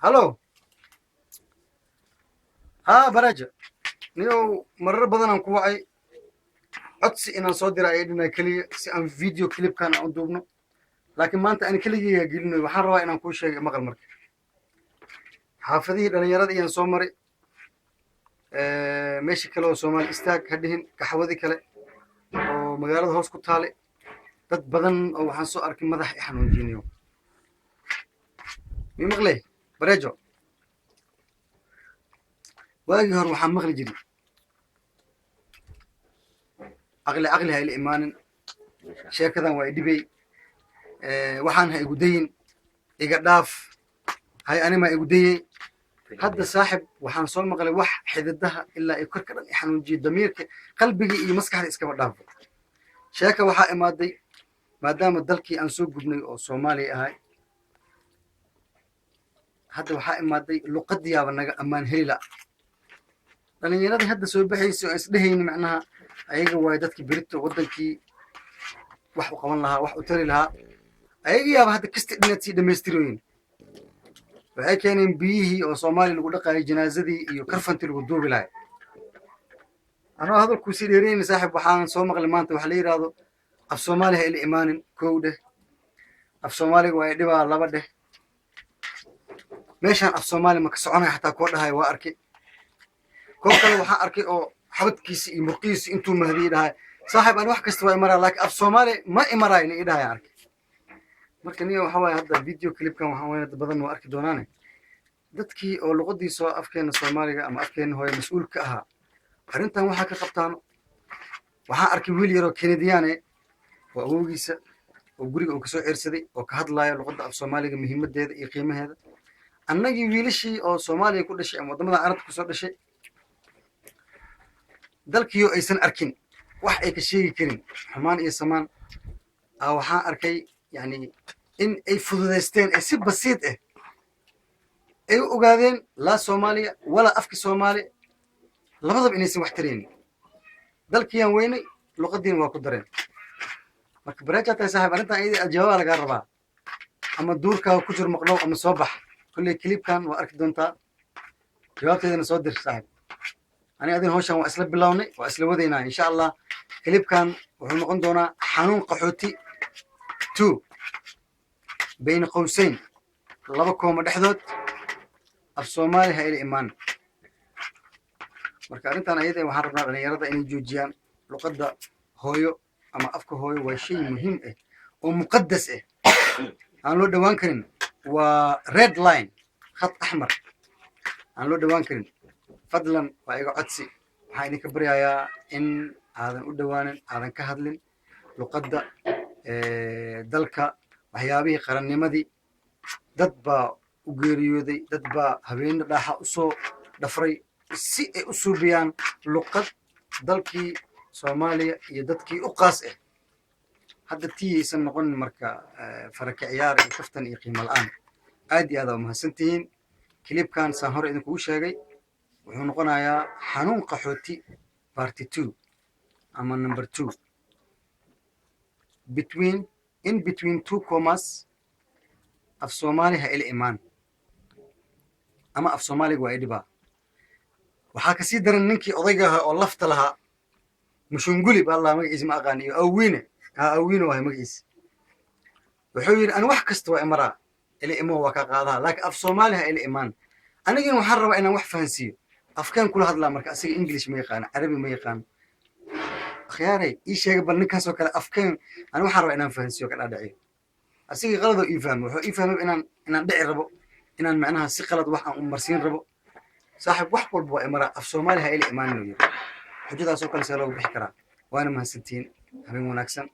Hallo, haa, Baraja niyow, marar badan aan ku wacay, codsi inaan soo dira ayay dhinaa keliya si aan video clipkan aan u duubno, laakiin maanta aan keligeyga gelinayo. Waxaan rabaa inaan kuu sheegay, maqal. Marka xaafadihii dhalinyarada iyaan soo maray, meeshii kale oo Soomaali istaag ha dhihin, qaxwadii kale oo magaalada hoos ku taale, dad badan oo waxaan soo arkay madax i xanuunjiniyo. Mi maqley, Barejo? Waagii hore waxaan maqli jiray "Caqli, caqli ha ila imaanin, sheekadan waa idhibey, waxaan ha igu dayin, iga dhaaf, hay anima igu dayey." Hadda, saaxib, waxaan soo maqlay wax xididaha ilaa iyo korka dhan i xanuunjiyey, damiirka, qalbigii iyo maskaxda iskaba dhaafo. Sheeka waxaa imaaday maadaama dalkii aan soo gubnay oo Soomaaliya ahay, hadda waxaa imaaday luqadiyaaba naga ammaan heli la. Dhalinyaradii hadda soo baxaysay oo isdhehayni macnaha ayaga waayo dadkii berito waddankii wax u qaban lahaa, wax u tari lahaa, ayagayaaba hadda kasti dhinaad sii dhammaystirooyin. Waxay keeneen biyihii oo Soomaaliya lagu dhaqaayay, janaazadii iyo karfantii lagu duubi lahay. Anoo hadalkuu sii dheereyna, saaxib, waxaan soo maqlay maanta waxa la yidhaahdo "Af Soomaali ha ila imaanin," kow dheh. "Af Soomaaliga waa dhibaa," laba dheh. "Meeshaan af Soomaali ma ka soconaya," xataa koo dhahay waa arkay. Koo kale waxaan arkay oo xabadkiisi iyo murqihiisi intuu mahdiyey dhahay, "Saaxib, aan wax kasta waa imaraa, laakiin af Soomaali ma imaraay," nin i dhahay arkay. Marka niyo, waxa waaye hadda video clipkan waxaan waye dad badan waa arki doonaane, dadkii oo luqadiisa afkeena Soomaaliga ama afkeena hooye mas-uul ka ahaa, arrintan waxaa ka qabtaano. Waxaan arkay wiil yaroo Kenediyaane oo awowgiisa oo guriga uu kasoo ceersaday oo ka hadlaayo luqadda af Soomaaliga muhiimadeeda iyo qiimaheeda. Annagii wiilashii oo Soomaaliya ku dhashay ama waddamada Carabta kusoo dhashay, dalkiioo aysan arkin, wax ay ka sheegi karin xumaan iyo samaan, waxaan arkay yani in ay fududaysteen ee si basiid ah ay u ogaadeen laa Soomaaliya walaa afki Soomaali labadaba inaysan wax taraynin. Dalkiiyaan weynay, luqadiina waa ku dareen. Marka bareejaa tahay, saaxib, arrintan iyada jawaabaa lagaa rabaa. Ama duurkaaga ku jir maqnow ama soo bax. Kolley clipkan waa arki doontaa, jawaabteedana soo dir, saaxib. Ani adin hawshan waa isla bilownay, waa isla wadaynaa, insha Allah. Clipkan wuxuu noqon doonaa xanuun qaxooti two, bayna qowseyn, laba kooma dhexdood, "Af Soomaali ha ila imaan." Marka arrintan ayada waxaan rabnaa dhalinyarada inay joojiyaan. Luqadda hooyo ama afka hooyo waa shay muhiim ah oo muqadas ah, aan loo dhowaan karin. Waa red line, khad axmar aan loo dhowaan karin. Fadlan, waa iga codsi, waxaan idinka baryayaa in aadan u dhowaanin, aadan ka hadlin luqadda dalka, waxyaabihii qarannimadii. Dad baa u geeriyooday, dad baa habeenne dhaaxa usoo dhafray si ay u suubiyaan luqad dalkii Soomaaliya iyo dadkii u qaas ah. Hadda tiyaysan noqonin marka faraka ciyaar iyo kaftan iyo qiimo la-aan. Aad iyo aad aa umahadsantihiin. Clipkan saan hore idinkugu sheegay wuxuu noqonayaa xanuun qaxooti part two ama number two, between in between two commas, "Af Soomaali ha ila imaan" ama "Af Soomaaliga waa idhibaa." Waxaa kasii daran ninkii odayga ahaa oo lafta lahaa, Mushunguli baa lahaa magaciisa, ma aqaan, iyo Awiine, ha, Awiine wahay magaciisa. Wuxuu yidhi, "Ani wax kasta waa imaraa, ila imo, waa kaa qaadaha, laakiin af Soomaali ha ila imaan." Anigina waxaan rabaa inaan wax fahansiiyo. Afkeen kula hadlaa? Marka asiga English ma yaqaano, Carabi ma yaqaano. Akhyaaray, ii sheega bal ninkaasoo kale afkeen. Ani waxaan rabaa inaan fahansiiyo, ka dhaadhiciyo. Asigii qaladoo ii fahmay. Wuxuu ii fahmay inaan dhici rabo, inaan macnaha si qalad wax aan u marsiin rabo. "Saaxib, wax walba waa imaraa, af Soomaali ha ila imaanin," uu yiri. Xujadaasoo kale see loogu bixi karaa? Waana mahadsantihiin. Habeen wanaagsan.